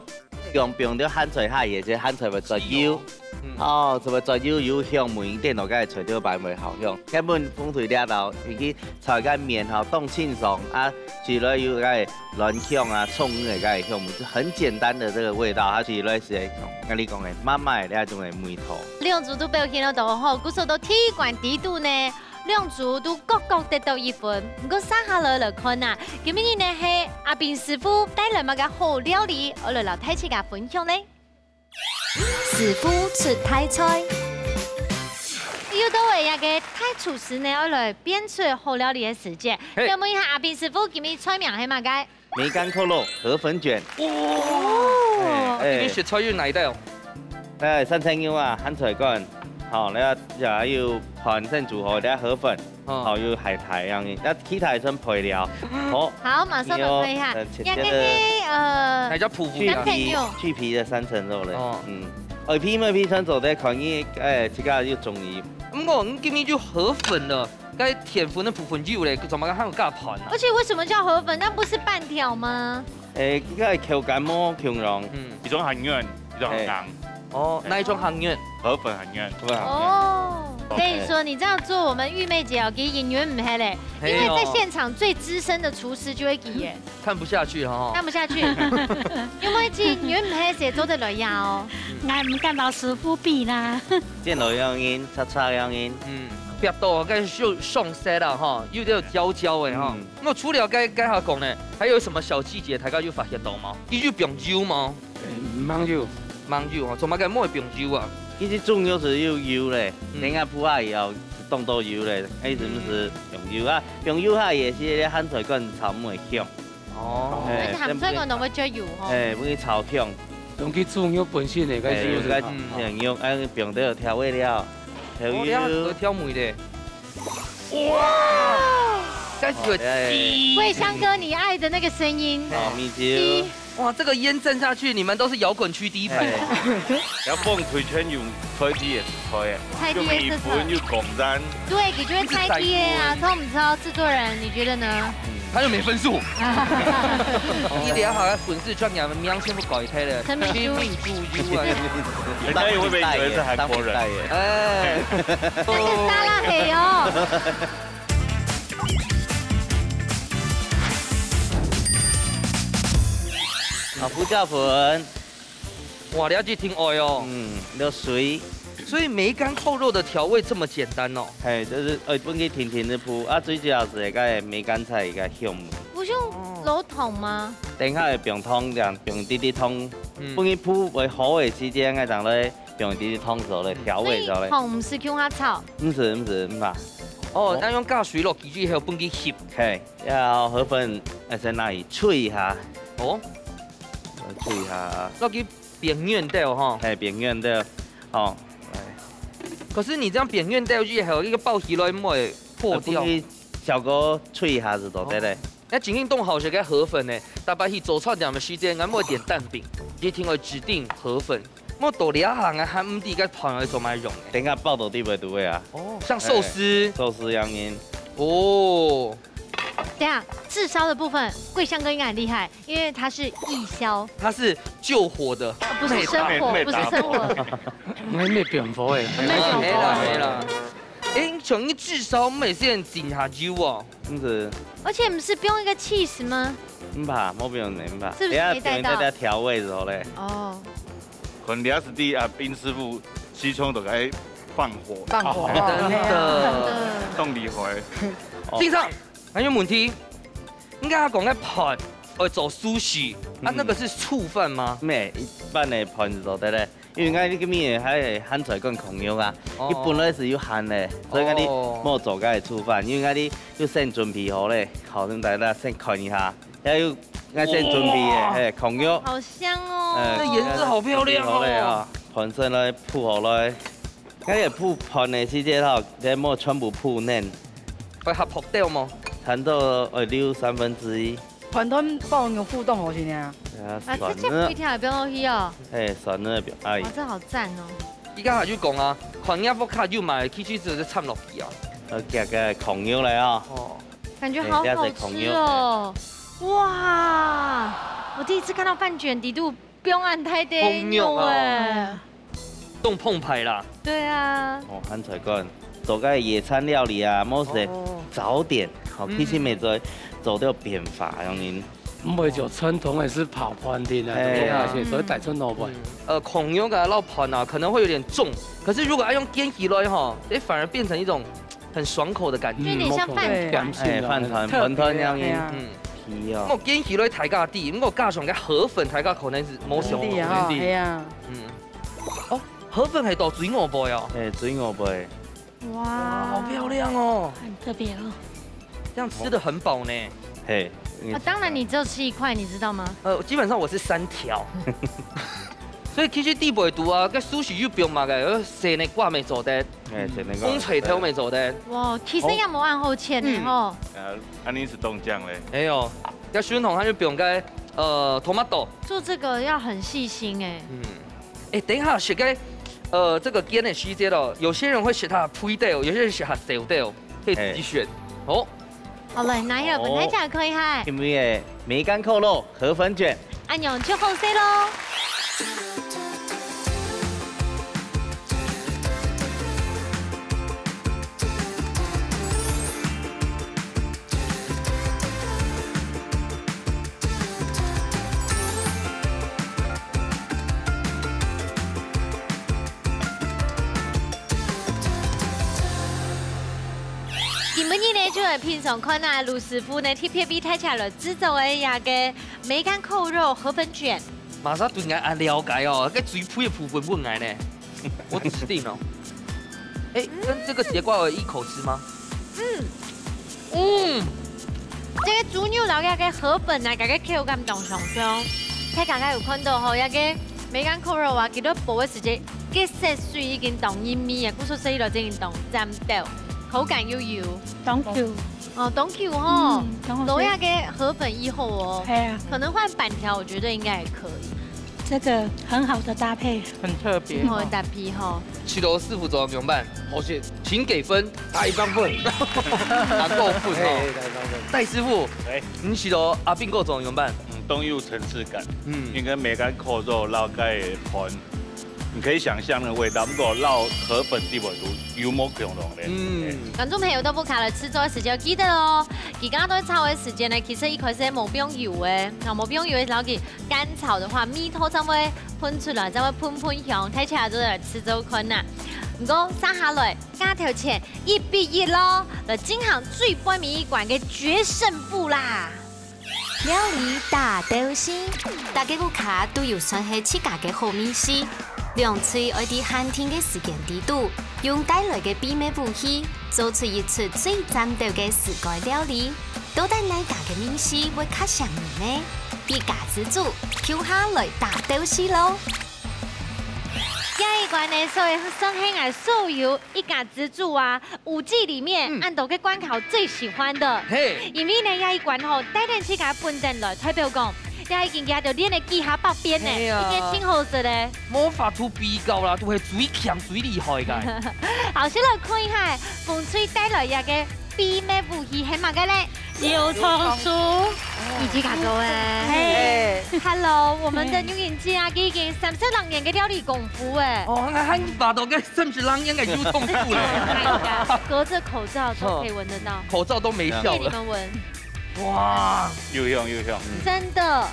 用放兜鹹菜下去，這鹹菜會出油。嗯。哦，就會出油，有香味，變到該菜頭粄會好香。根本紅隊這道，佢去炒該麵吼，當清爽啊，除了有該 卵香啊、蔥个該个香味，就很簡單的這個味道，它其實類似於，跟你講个，媽媽个那種个味道。兩組都表現得當好，故所到第一關底肚呢，兩組都各各得到一分。毋過，接下來來看啊，今晡日呢係阿斌師傅帶來麼个好料理，愛來摎大自家分享呢？ 師傅出大菜。又到了這個大廚師呢，愛來變出好料理个時節。嘿。請問一下阿斌師傅，今晡日菜名係麼个？梅干扣肉河粉捲。哦。哎，哎。今晡日食材有哪一道？哎，三層肉啊，鹹菜乾，好，那也有團正煮好的河粉。哦。還有海苔恁樣，該其他係算配料。好，好，馬上來看一下。你有，呃，切，這個，該個，呃，哪隻脯脯啊？三層肉。去皮，去皮个三層肉咧。哦。嗯，外皮外皮算做得可以，欸，自家有中意。毋過，你今日就河粉了，該澱粉个部分有咧，做麼个還有加飯啊？而且為什麼叫河粉？那不是粄條嗎？欸，這個口感無共樣。嗯。一種很軟，一種很硬。欸。哦，哪一種很軟？河粉很軟。河粉很軟。哦，我跟你說，你這樣做，我們玉妹姐哦，佢忍毋核咧，因為在現場最資深的廚師就係佢耶。 看不下去哈。看不下去。因為佢忍毋核先做得來呀哦。𠊎毋敢摎師傅比啦。煎到恁樣，炒炒恁樣。嗯，煏到該就上色啦哈，有點焦焦个哈。嗯。那除了該，該下講呢，還有什麼小細節大家有發現到嗎？佢有放油嗎？欸，毋放油。毋放油哦，做麼个毋會放油啊？其實豬肉係有油咧，嗯。等下烰下以後，當多油咧，意思係放油啊，放油下也係該鹹菜乾炒毋會香。 哦。欸，而且鹹菜乾都會較油吼。欸，分佢炒香。用佢豬肉本身个，欸，該油係炒。嗯。用，欸，放點調味料，調油。哦，你還有調味的。哇！該係有雞。哦，欸。桂香哥，你愛的那個聲音。哦，米酒。雞。哇，這個煙震下去，你們都是搖滾區第一排。欸。要放推薦用 菜底个食材个，菜底个食材。有米粉，有公蛋。對，佢就係菜底个啊，著毋著？製作人，你覺得呢？他又沒分數。你等下好像粉絲專業名稱不改忒了，陳明珠。陳明珠啊。人家也會不會以為是韓國人？哎。那個沙拉黑哦。啊，胡椒粉。 哇，了解挺愛哦。嗯，落水。所以梅乾扣肉的調味這麼簡單哦。嘿，就是，呃，分佢甜甜个烰，啊，最主要係該梅乾菜个香味。毋用落湯嗎？等下會放湯，這樣放滴滴湯，嗯。分佢烰會好个時間，愛等來放滴滴湯做咧，調味做咧。所以湯毋係共下炒？毋係，毋係，毋係。哦，哦。那用加水落去之後，分佢烰。嘿，要河粉，呃，先拿去炊一下。哦。 來試一下啊。落去煸軟兜吼。嘿，煸軟兜，吼，來。可是你這樣煸軟兜以後，該個包起來毋會破掉？啊，分佢小火炊一下就做得咧。哦。該今日當好食个河粉呢，逐擺去早餐店个時間，𠊎會點蛋餅，一定會指定河粉。𠊎到這下，𠊎還毋知該飯愛做麼用呢。等下包到底會對啊。哦，像壽司。嘿，壽司樣仔。哦。等下，炙燒的部分，桂香哥應該很厲害。 因為它是義消。它是救火的。哦，不是生火，不是生火。沒，沒點火欸。沒點火。沒啦，沒啦。欸，像你炙燒，毋係先淋下油哦？毋係。而且毋係放一個cheese嗎？毋怕，無放，毋怕。是不是沒帶到？等下放一個調味就好咧。哦。可能你要是對啊，殷師傅西川都該放火。放火。哦。真的。真的。當厲害。哦。敬上。 還有問題？應該講个飯愛做壽司，啊，嗯。那個是醋飯嗎？毋係，一般个飯就做得咧，因為𠊎這個面還有鹹菜乾炕肉啊，哦。佢本來係有鹹个，所以𠊎這哦。無做該醋飯，因為𠊎這有先準備好咧，好，先大家先看一下，還有𠊎先準備个，哇。嘿，炕肉。好香哦。哎，這顏色好漂亮哦。準備好咧啊，飯先來鋪好來。 該个鋪飯个時節吼，這莫全部鋪軟。會合拍掉無？差不多愛留三分之一。飯團包肉脯當好食呢。啊，啊，這隻蒜呢？皮條也不用落去哦。嘿，蒜呢，哎。哇，這好讚哦。佢剛才就講啊，看人家屋下有賣，其實就係摻落去啊。呃，加个炕肉來啊。哦。感覺好好吃哦。嘿，這是炕肉。哇，我第一次看到飯捲底肚 放恁大垤肉哦。炕肉哎。當澎湃啦。對啊。哦，鹹菜乾，做个野餐料理啊，無係哦。早點，好，嗯。其實乜做，做到變化，恁樣。毋會就傳統个係泡飯店啊，哎。對啊。而且所以帶出外背。嗯。呃，炕肉啊，摎飯啊，可能會有點重，可是如果要用煎起來吼，誒，反而變成一種 很爽口的感覺。就有點像飯團。嗯，哎，飯團，特別，飯團樣仔。哎呀。嗯。係哦。𠊎見起來大家知，毋過加上个河粉，大家可能係無想到。係啊，係啊。嗯。哦，河粉係到最外背哦。哎，最外背。哇，好漂亮哦。很特別哦。這樣吃得很飽呢。嘿，啊，當然你只有吃一塊，你知道嗎？呃，基本上我是三條。所以其實底背肚啊，該壽司有放麼个，呃，西瓜乜做得，哎，西瓜。紅菜頭乜做得。哇，其實也無恁好切呢吼。呃，恁樣係當靚咧。哎喲，該順風還有放該，呃，tomato。做這個要很細心哎。嗯。哎，等一下食該，呃，這個煎个時節哦，有些人會食佢肥豆，有些人食佢瘦豆，可以自己選。哎。哦。 好了，拿一下，分大家看一下。今日个梅乾扣肉河粉捲，恁樣就好勢咯。今晡日呢，就來品嚐看啊，盧師傅呢，特別為大家來製作个這個梅乾扣肉河粉捲。馬上對𠊎恁了解哦，該最肥个部分分𠊎呢，我指定哦。哎，跟這個節瓜有一口吃嗎？嗯，嗯，這個豬肉摎這個河粉啊，佢个口感當相像。大家有看到吼，這個梅乾扣肉啊，佢在包个時節，該色水已經當入味啊，故所以就已經當佔到，口感又有。當Q。哦，當Q吼，嗯，當好吃。摎這個河粉以後哦，哎呀。可能換粄條，我覺得應該也可以。 這個很好的搭配。很特別。真好搭配吼。徐柔師傅做仰般？好食。請給分。打一百分。打夠分吼。哎，打一百分。戴師傅，哎。你食到阿斌哥做仰般？嗯，當有層次感。嗯。應該梅乾扣肉摎該个飯，你可以想像那個味道，不過摎河粉底背肚有無共樣咧？嗯。哎。觀眾朋友，到屋下來製作个時節，記得哦，佢剛剛在炒个時間呢，其實一開始無放油个，那無放油个時候，佢 乾炒个話，味道正會噴出來，正會噴噴香，大家做得來試做看啊。毋過，接下來，加頭前一比一咯，來進行最尾一關个決勝負啦。料理大鬥西，大家屋下都有算係自家个好味緒，兩隊愛在限定个時間裡肚，用帶來个秘密武器，做出一出最讚鬥个自家料理。 到底哪家个味緒會較餳人呢？一家之煮，共下來大鬥西咯！這一關呢，所以算係𠊎所有一家之煮啊，五季裡面，嗯。恁多个關卡最喜歡的。嘿。因為呢，這一關吼，帶等自家本等來，代表講，這已經佢兜練了幾下百遍呢，嘿啊。已經盡好食咧。無法度比較啦，都係最強、最厲害个。好，先來看一下，紅隊帶來這個 秘密武器係麼个咧？油蔥酥。你自家做个。嘿。Hello，我們的女人姐啊，已經三十零年个料理功夫欸。哦，還，還把到該三十零年个油蔥酥咧。Oh my god，隔著口罩都可以聞得到。口罩都沒效了。給你們聞。哇。有香，有香。真的。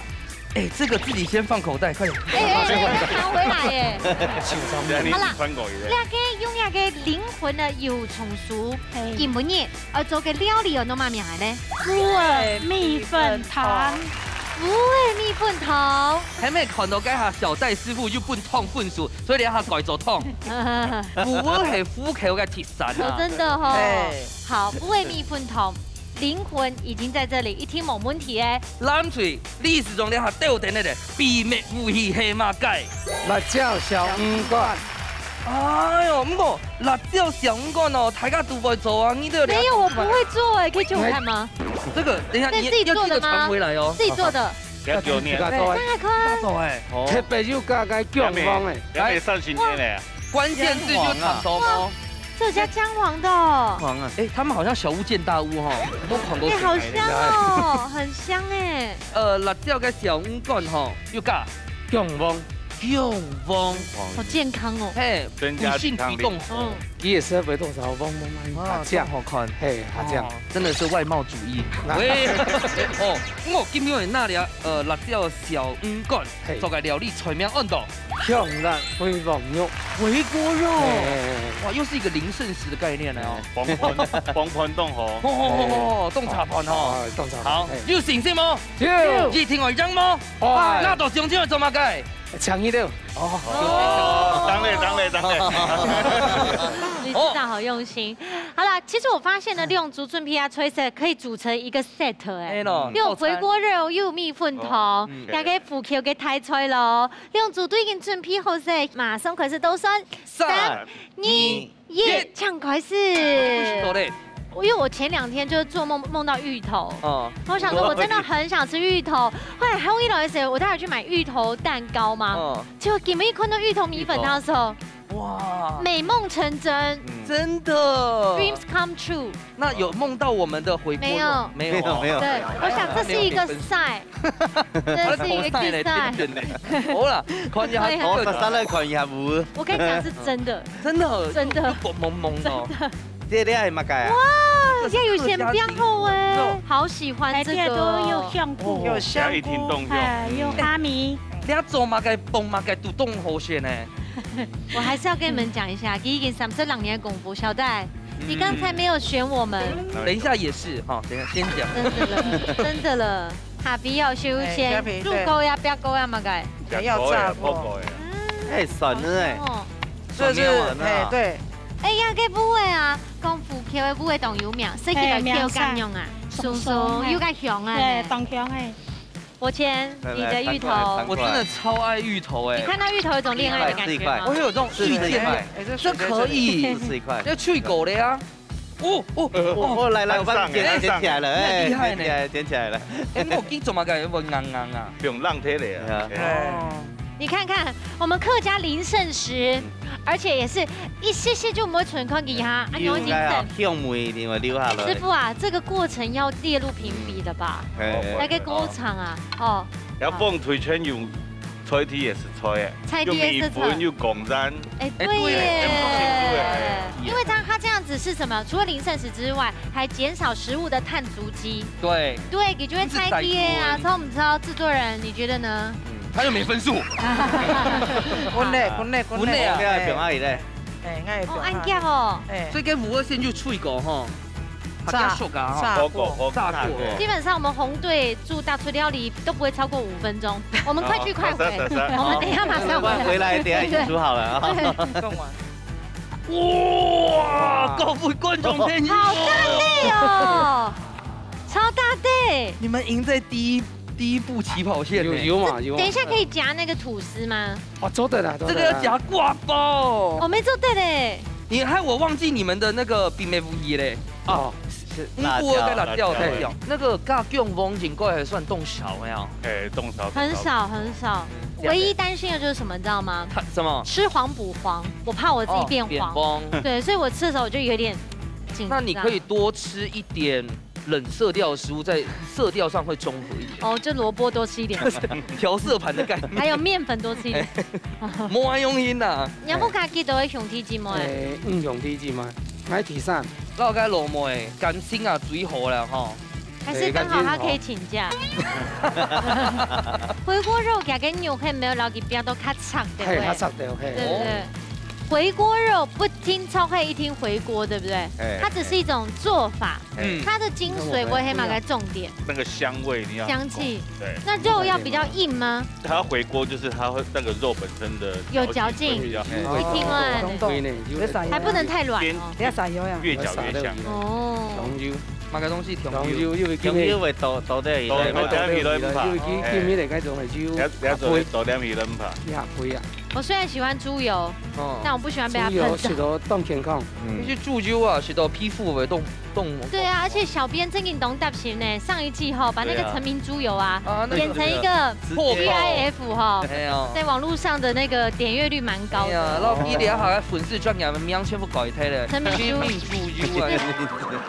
哎，這個自己先放口袋，快點。哎，哎，哎，要拿回來耶。好啦，你穿過去的。這個用這個靈魂的油蔥酥，嘿。今晡日愛做个料理哦，安到麼名呢？烏耳米粉湯。烏耳米粉湯。還沒看到該下小戴師傅就分湯分手，所以這下改做湯。烏耳係烏口个特產啊。哦，真的哦。嘿。好，烏耳米粉湯。 靈魂已經在這裡，一定無問題欸。藍隊，你係講這下鬥等个秘密武器係麼个？辣椒小魚乾。哎喲，毋過辣椒小魚乾哦，大家都會做啊，你都有了解。沒有，我不會做欸，可以借我看嗎？這個，等一下，你要，你要記得傳回來哦。自己做的嗎？自己做的。不要給我念。自家做欸。大家看。自家做欸。哦。特別有加个薑黃欸。來，來，來，上新天了。關鍵字就傳送哦。哇。 這有加薑黃的哦。黃啊。哎，他們好像小巫見大巫哈，都狂都哎，好香哦，很香哎。呃，辣椒个小魚乾吼，又加薑黃。薑黃。好健康哦。嘿，增加抵抗力。補性提供。嗯。佢个色會多少黃黃黃，哇，好香。真好看。嘿，好香。哦，真的是外貌主義。那喂，哦，我今天有那裡啊，呃，辣椒小魚乾，嘿。做个料理菜名安到 香辣回鍋肉。回鍋肉。哎，哎，哎。哇，又是一個零剩食的概念了哦。哎，防pandemic，防pandemic當好。哦，哦，哦，哦，凍茶飯哦。啊，凍茶飯，好，哎。有信心無？有。一定會贏無？會。拿到獎金會做麼个？強一點。哦，當然，當然，當然。理事長好用心。好啦，其實我發現呢，兩組準備个菜色可以組成一個 set 哎。哎喏，又有回鍋肉，又有米粉湯，哦還有个福氣个大菜咯。兩組都已經準備好勢，馬上開始倒算。三、二、一，一，請開始。好嘞。因為我前兩天就是做夢，夢到芋頭，哦，我想說我真的很想吃芋頭。後來後一來的時候，我到底去買芋頭蛋糕嗎？哦，結果今日看到芋頭米粉湯的時候，哇，美夢成真真的。 ，dreams come true。那有夢到我們的回鍋肉？沒有沒有哦。沒有沒有對，我想這是一個 sign，這是一個 sign。好啦，看一下對啊我實實來看一下無。我跟你講是真的，真的，真的又濛濛濛哦。這這係麼个啊？哇，這有點變好哎，好喜歡這個哎，這都有哦。香菇，有等下一聽懂哎，有蝦米，你要做麼个，放麼个都當好食呢。我還是要跟你們講一下，已經三十六年的功夫，小戴，你剛才沒有選我們，等一下也是哈，等一下先講。真的了，真的了，下邊要修仙，哎下邊入溝呀，不要溝呀，麼个。不要炸鍋。過哎。哎，酸的哎，哦，這是酸麵丸啊哎，對，哎呀，這部位啊，講福氣个部位當有名，食起來口感樣啊，哎，酥酥又較香啊對，。當香哎。我先，你的芋頭來來翻過來翻過來。我真的超愛芋頭哎，你看到芋頭有種戀愛的感覺嗎我？有這種是這一塊，哎，這這可以是，這一塊。要脆口的呀。哦哦哦，哦，哦，來來，我幫你撿，撿起來了，哎，厲害呢撿起來，撿起來了。哎，我今做麼个會硬硬啊？不用浪忒了對啊呀。哦，你看看，我們客家零剩食，而且也是一息息就毋會存，看佢哈，啊，有幾應該啊等。，香味一定會留下來。師傅啊，這個過程要列入評比的吧？哎來個過程啊，哦，然後放退圈用菜地也是菜哎，菜地也是菜用米粉又講真，哎，哎對耶對耶，因為它它這樣子是什麼？除了零剩食之外，還減少食物的碳足跡。對，對，你就會猜題耶啊，你是超不超？製作人，你覺得呢？他又沒分數。滾咧，滾咧，滾滾咧啊應該係放阿姨咧，哎，哎，哦，恁遽哦。哎，所以跟五二線就脆口哈，炸較熟啊哈。炸過，火鍋炸過。基本上我們紅隊煮大廚料理都不會超過五分鐘，我們快去快回，好，是是是我們等一下馬上回來。回來等一下一起煮好了啊。更完。哇，各位觀眾朋友，好大力哦，超大力！你們贏在第一第一步起跑線呢。有有嘛有嘛。等一下可以夾那個吐司嗎？哦，做得啦，做得啦。這個要夾掛包我。沒做對嘞。你害我忘記你們的那個冰梅無疑嘞。哦，嗯，我該拿掉，辣椒拿掉。那個加薑黃應該還算當少呀。哎，動少很少很少，嗯唯一擔心的就是什麼，你知道嗎？它什麼？吃黃補黃，我怕我自己變黃。哦，變黃。對，所以我吃的時候我就有點緊張。那你可以多吃一點冷色調的食物，在色調上會中和一點，哦，就蘿蔔多吃一點，調色盤的概念。還有麵粉多吃一點。莫愛用心呐。你有無家己都會兄弟姊妹？誒，嗯，兄弟姊妹，𠊎第三。老該老妹，感情啊最好了哈。還是剛好他可以請假？回鍋肉夾个肉還沒有老給變到較長的嘿，喂較。長條，嘿。對不對？回鍋肉不聽炒黑，一聽回鍋，對不對？哎它只是一種做法，嗯，它的精髓不會黑馬該重點，那個香味你要香氣。對，那肉要比較硬嗎？它回鍋就是它會那個肉本身的有嚼勁比較一定啊有味呢，有味道。還不能太軟哦。你要撒油呀？越嚼越香。哦，香油，麼个東西香香油？油，因為今日香油會倒倒在裡面，倒在裡面，因為今今日來講係油，你要你要做多點米粉吧。也會啊。我雖然喜歡豬油，哦，但我不喜歡被它豬油噴到。食到當健康。那些豬油啊，食到皮膚會動動。對啊，而且小編正經當貼心呢。上一季哈，把那個成名豬油啊，啊，那個剪成一個破 GIF 哈，哎呀，在網路上的那個點閱率蠻高哎呀，的。老弟，你還粉絲專頁名全部改忒了，成名豬成名豬油啊。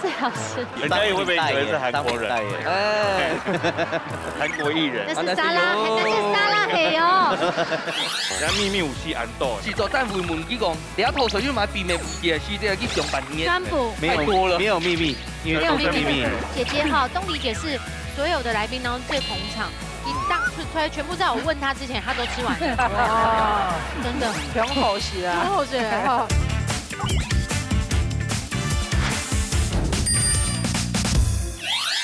最好吃。人家也會不會以為是韓國人？哎，韓國藝人。那是沙拉，那是沙拉黑哦。人家秘密武器恁多。是做單位問佢講，你要偷手就買秘密武器，是這個去上班呢？川普沒有太多了沒有秘密，因為都是秘密。姐姐哈，東麗姐是所有的來賓當中最捧場，一大出出來全部在我問她之前，她都吃完了，哇，真的。挺好食啊。好吃哈。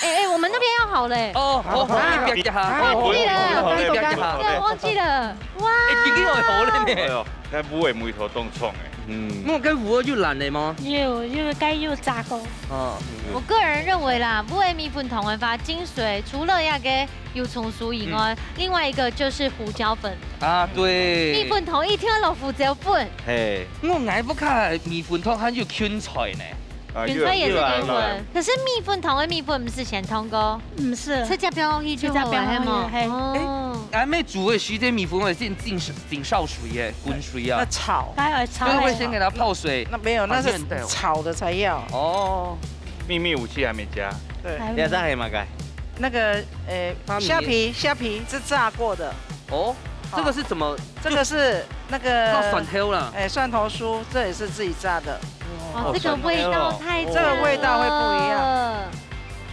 哎哎，我們那邊要好嘞。哦，好，好，你別一下，啊，可以了。你別一下。對，忘记了，哇！哎，今天有好了呢。哎呦，該烏个味道當重哎。嗯。那跟烏个又懶了嗎？有，因為該又炸過。啊。我个人認為啦，烏个米粉湯个話，精髓除了那個油蔥酥以外，嗯。另外一個就是胡椒粉。啊，對。米粉湯一定要落胡椒粉。嘿。我愛屋下米粉湯還有芹菜呢。 啊，芹菜也是靈魂。又有，又有。可是米粉湯个米粉毋係先燙過？毋係。直接放落去就好了，直接放落去，係無？嘿。哦。哎，恁仔煮个時節，米粉會先浸，浸燒水耶，滾水啊。要炒。還要炒。就是會先給它泡水。那沒有，那是把麵炒的才要。哦。祕密武器還沒加。對。還沒。你還在黑馬蓋？那個，呃，蝦皮。蝦皮，蝦皮是炸過的。哦，好。這個是怎麼？這個是那個，放蒜頭啦。哎，蒜頭酥，這也是自己炸的。 哦，這個味道太讚了。這個味道會不一樣。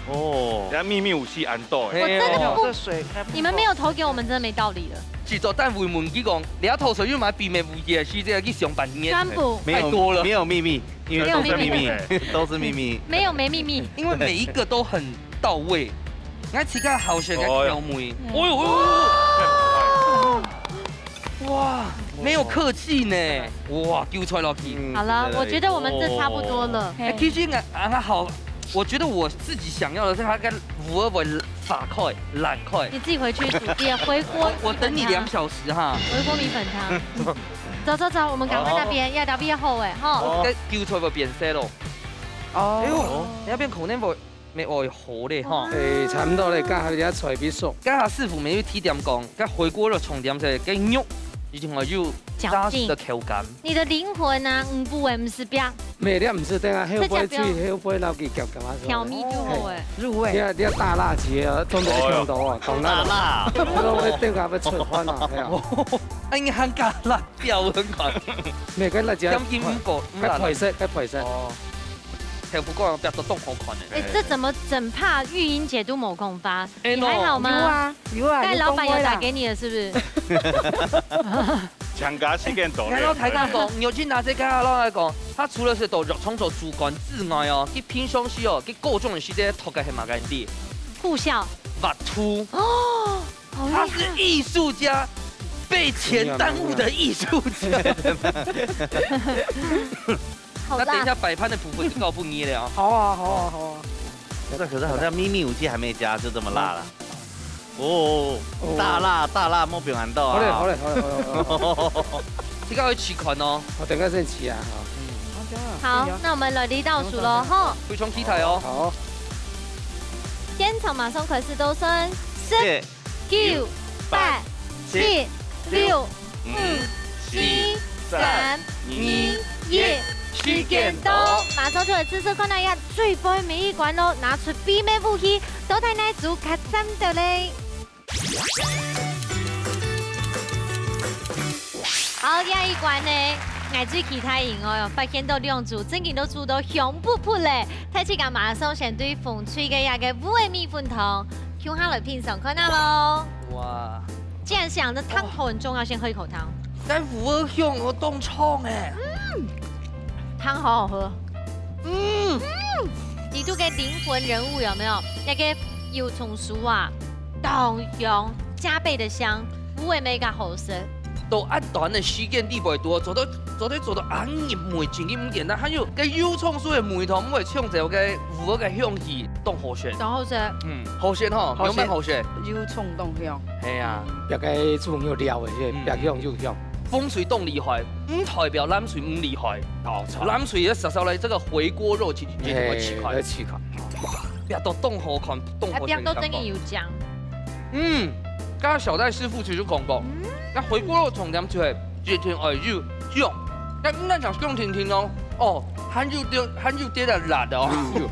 哦。人家祕密武器恁多哎。我真的不，這水應該不夠。你們沒有投給我們，真的沒道理了。製作單位問佢講，你要投訴有買祕密武器，係這個去上半年。宣布。沒有，太多了。沒有祕密，因為都是祕密，沒有祕密。都是祕密。沒有沒祕密。因為每一個都很到位，你看其他好像在挑眉。哦喲。哦喲，哦喲。 哇，沒有客氣呢。哇，韭菜落去。嗯，好了，對，對，對。我覺得我們這差不多了。哦。哎，其實啊，啊，好，我覺得我自己想要的是它跟五二五打開、爛開。你自己回去煮，也回鍋。我等你兩小時哈。回鍋米粉湯。走走走，我們趕快那邊，哦。要到邊後哎，吼。哦。該韭菜會變色咯。哦。哎呦，那邊可能會 乜愛好咧，吼。欸，差毋多咧，這下這菜必熟。這下師傅乜有提點講，這回鍋个重點係該肉一定要有紮實个口感。你的靈魂啊，五步的毋係壁。乜，你毋使等下，後背水，這隻不用。後背摎佢攪攪啊。調味就好欸。入味。你看，你看大辣椒啊，真的一定到啊，哦喲。講辣。大辣。這個會等下會出番啊，係啊。啊，你還加辣椒很款。乜，該辣椒，點心毋夠，毋辣。該配色，該配色。哦。 豆腐乾壁到當好看呢。欸，這怎麼整怕玉英姐都無空發？欸，你還好嗎？有啊，有啊，該老闆有打給你了，是不是？強加時間到了。然後台上講，牛筋拿這個，然後來講，他除了是做肉創作主管之外哦，佢平常時哦，佢各種的時間，頭个係麼个呢？護校。畫圖。哦，好厲害。他是藝術家，被錢耽誤的藝術家。 好辣。那等一下擺盤的部分就交分你了啊。好啊，好啊，好啊。這可是好像祕密武器還沒加，就這麼辣了。哦，哦。大辣，大辣，莫表揚到啊。好咧，好咧，好咧，好咧，好咧。這個要試看哦。我等下先試啊，哈。嗯。好，那我們來倒數囉，吼。非常期待哦。好。現場馬上開始倒算，十、謝。 九、八、七、六、五、四、三、二、一，時間到。馬上就來試試看啊，最尾尾一關囉，拿出祕密武器，到底哪組較讚得咧？好，這一關呢，𠊎最期待贏哦，發現到兩組正經都煮到香噴噴咧。大自家馬上先對紅隊个這個烏魚米粉湯 共下來品嚐看啊囉。哇。既然講這湯頭很重要，先喝一口湯。該烏魚香哦，當香欸。湯好好喝。嗯。裡肚个靈魂人物有沒有？那個油蔥酥啊，當香，加倍的香，烏魚乜較好食。 到恁短个時間裡背肚，做到，做到，做到恁入味，真个毋簡單。還有該油蔥酥个味道，毋會搶走該烏魚个香氣，當好食。當好食。嗯，好食吼，好食。有無好食？油蔥當香。係啊。嗯。別个豬肉料个，嗯。別香又香。紅隊當厲害，毋代表藍隊毋厲害。哦，著。藍隊也少少來這個回鍋肉，其實也會試看。嘿，來試看。別到當好看，當好食个感覺。啊，別到真个有醬。 嗯，剛剛小戴師傅其實講過，嗯。該回鍋肉重點就係一定愛有香，該毋單淨香甜甜哦，哦，還有點，還有點點辣的哦。嗯。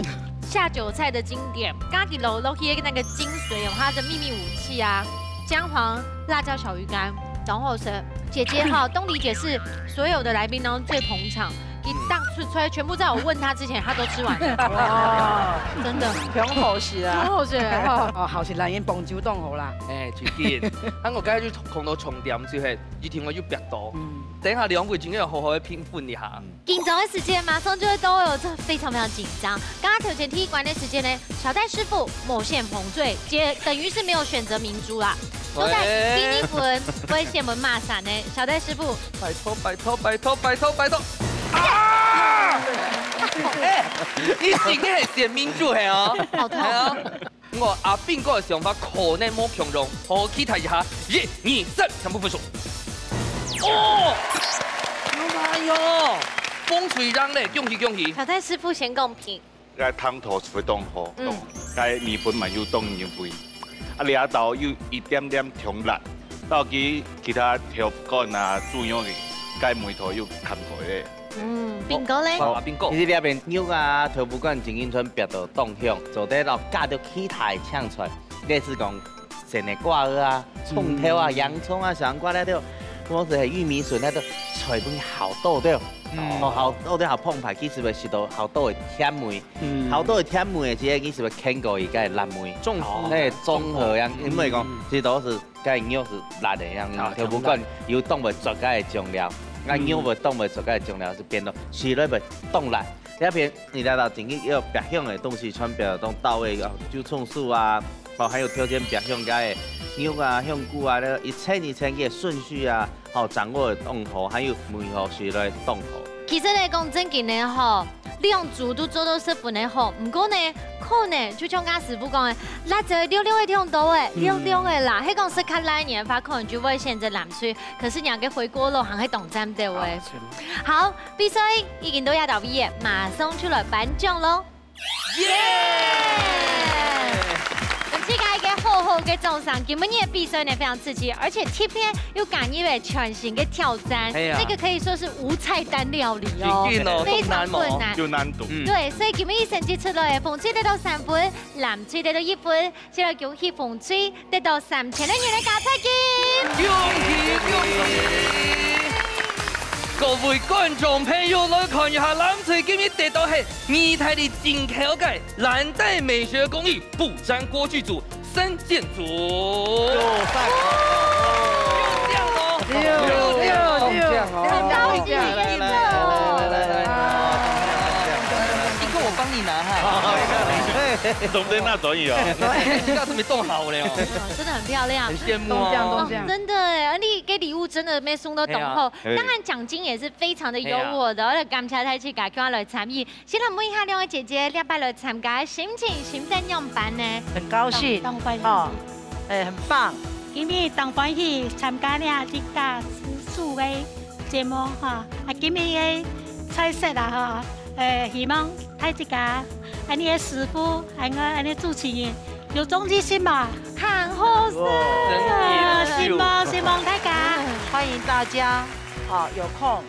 下酒菜的經典，家己落落去的那個精髓哦，它的祕密武器啊，薑黃辣椒小魚乾，當好食。姐姐哈，東麗姐是所有的來賓當中最捧場， 一大出出來，全部在我問他之前，他都吃完了。哇，真的。當好食啊。當好食啊。哦，好食，來源廣州當好啦。欸，最近，啊，我剛才就講到重點，就係一定愛有壁刀。嗯。等一下兩位真个要好好个評分一下。緊張的時間馬上就會到了，這非常非常緊張。剛剛頭前第一關的時間呢，小戴師傅無選紅隊，也等於是沒有選擇明珠啦。到底第一分會先分麼儕呢？小戴師傅。拜託，拜託，拜託，拜託，拜託！啊！哎，你真个係神明主係哦。好痛。哎呀，我阿斌哥个想法可能無共樣，好期待一下。一、二、三，全部分手。哦！哎喲，風水贏咧，恭喜恭喜！小戴師傅先公平。 該湯頭會當好，嗯。該米粉嘛又當入味。啊，這道有一點點忒辣，到其其他豆乾啊、豬肉个，該味道又崁過咧。嗯，斌哥咧？哦，斌哥。其實這片肉啊、豆腐乾正經全煏到當香，做得摎加到其他个青菜，類似講 鮮个瓜仔啊、蔥頭啊、嗯。洋蔥啊、小黃瓜那兜，或者係玉米筍那兜，全部好多兜。嗯。哦，好多兜好澎湃，其實會食到好多个甜味。嗯。好多个甜味个，其實佢係會牽過佢个辣味。中和。哦。嘿，中和樣，嗯。因為講，嗯。其實都係該肉係辣个樣，啊，豆腐乾有當會足个醬料，該肉會當會足个醬料，係變到食落會當辣。 這片你來到正經要白香个東西，全部都到位哦，就蔥酥啊，哦，還有頭前白香个肉啊、香菇啊，那一層一層个順序啊，哦，掌握得當好，還有味道食來當好。其實呢，講正經个吼，兩組都做到十分个好，毋過呢，可能就像剛師傅講个，辣椒溜溜个忒多欸，嗯。溜溜个啦，係講食較辣个人个話，可能就會選擇藍隊，可是人个回鍋肉還係當讚个欸。啊，是。好， 比賽已經到這到位了，馬上就來頒獎囉！耶！分自家一個好好个掌聲。今晡日个比賽呢，非常刺激，而且特別又加入了全新个挑戰，哎呀。這個可以說是無菜單料理哦，真緊哦，非常困難。當難哦。有難度。嗯。對，所以今晡日成績出來，紅隊得到三分，藍隊得到一分， 先來恭喜紅隊得到三千个銀个加菜金。恭喜恭喜！各位觀眾朋友，來看一下，藍隊今日得到係義大利進口个藍帶美食工藝不沾鍋具組三件組。有讚。有獎哦！有獎哦！有獎哦！很高興，來來來來來來來。一个我幫你拿哈。總得那轉椅哦。你看怎麼動好了哦。哇，真的很漂亮。很羨慕哦。動相動相。哦，真的耶，而且這禮物真的沒送到懂後，哎呀。當然獎金也是非常的優渥的，而且感謝大家今天來參與。先來問一下兩位姐姐，這擺來參加心情心得仰般呢？很高興，當歡喜。哦，哎，很棒。今日當歡喜參加這一家之煮个節目哈，啊，今日个菜色啊哈，呃，希望大自家，恁呢个師傅，還有恁呢主持人，有中意食嘛？很好食。哇，真優秀。希望，希望大家。歡迎大家，啊，有空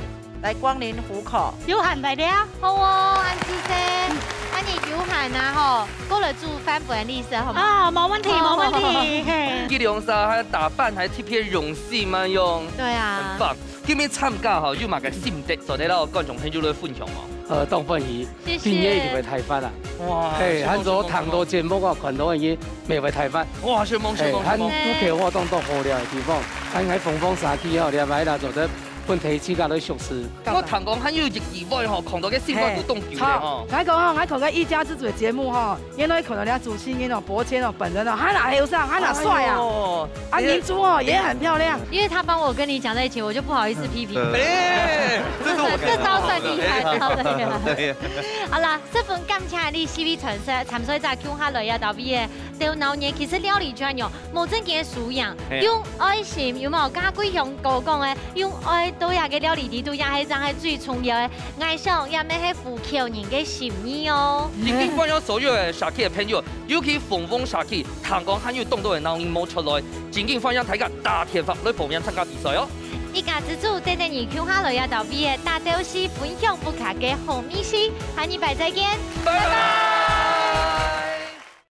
來光臨湖口。有閒來尞。好哦，恁仔細。恁呢有閒啊吼，過來煮飯分𠊎食好嗎？啊，無問題，無問題，嘿。佢兩儕還打扮還特別用心啊，用。對啊。很棒。 今日參加吼，有麼个心得，做得摎觀眾朋友來分享哦？呃，當歡喜，謝謝。今日一定會大發啊。哇，係，恁多聽到節目啊，看到已經乜會大發。哇，承蒙，承蒙，係，承蒙。恁屋口活動到好了个地方，恁𠊎紅紅社區吼，這擺啦，做得分大自家來熟識。我聽講還有一意外吼，看到个新聞都當久了吼。係，𠊎講吼，𠊎看个一家之煮个節目吼， 原來可能人家主持人哦，伯謙哦，本人哦，還那後生，還那帥啊！哎喲，啊，明珠哦，也很漂亮。因為他幫我跟你講在一起，我就不好意思批評。嗯。哎，這是我這招算厲害，招得厲害。好啦，十分感謝你四位參賽，參賽者共下來啊，到位个，都鬧熱，其實料理專業，無正經个輸贏，係啊。用愛心，有無？剛剛貴雄哥講个，用愛到這个料理裡肚，也係正係最重要个。 𠊎想，這乜係湖口人个心意哦。今天歡迎所有个社區个朋友，尤其紅紅社區，聽講還有當多个鬧熱無出來，真緊歡迎大家打電話來報名參加比賽哦。一家之煮，等等你共下來啊，到位个大都市分享不卡个好美食，下禮拜再見，拜拜。